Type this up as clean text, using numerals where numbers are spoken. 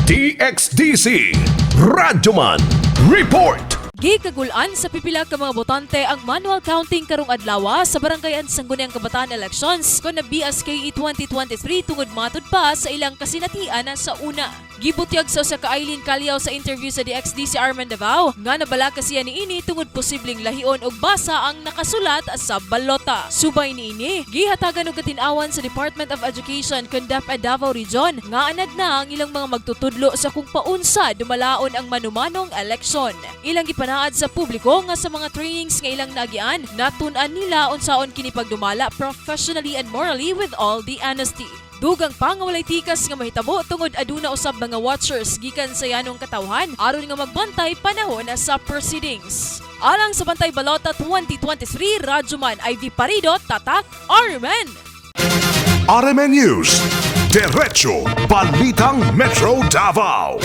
DXDC Radyoman Report. Gikagulan sa pipila ka mga botante ang manual counting karong adlaw sa Barangay Sangguniang Kabataan Elections kon na BSKE 2023 tungod matud pa sa ilang kasinatian sa una. Gibutyag sa usa ka Eileen Calliao sa interview sa DXDC Arman Davao nga nabalaka siya niini tungod posibleng lahion og basa ang nakasulat sa balota. Subay niini, gihatagan og katin-awan sa Department of Education kun DepEd Davao Region nga anad na ang ilang mga magtutudlo sa kung paunsa dumalaon ang manumanong eleksyon. Ilang gipanaad sa publiko nga sa mga trainings nga ilang naagian, natun-an nila unsaon kini pagdumala professionally and morally with all the honesty. Dugang pa nga walay tikas nga mahitabo tungod aduna usab mga watchers gikan sa yanong katawhan aron nga magbantay panahon sa proceedings. Alang sa Bantay Balota 2023, Radyoman Ivy Parido, Tatak, RMN! RMN News. Diretso Balitang Metro Davao.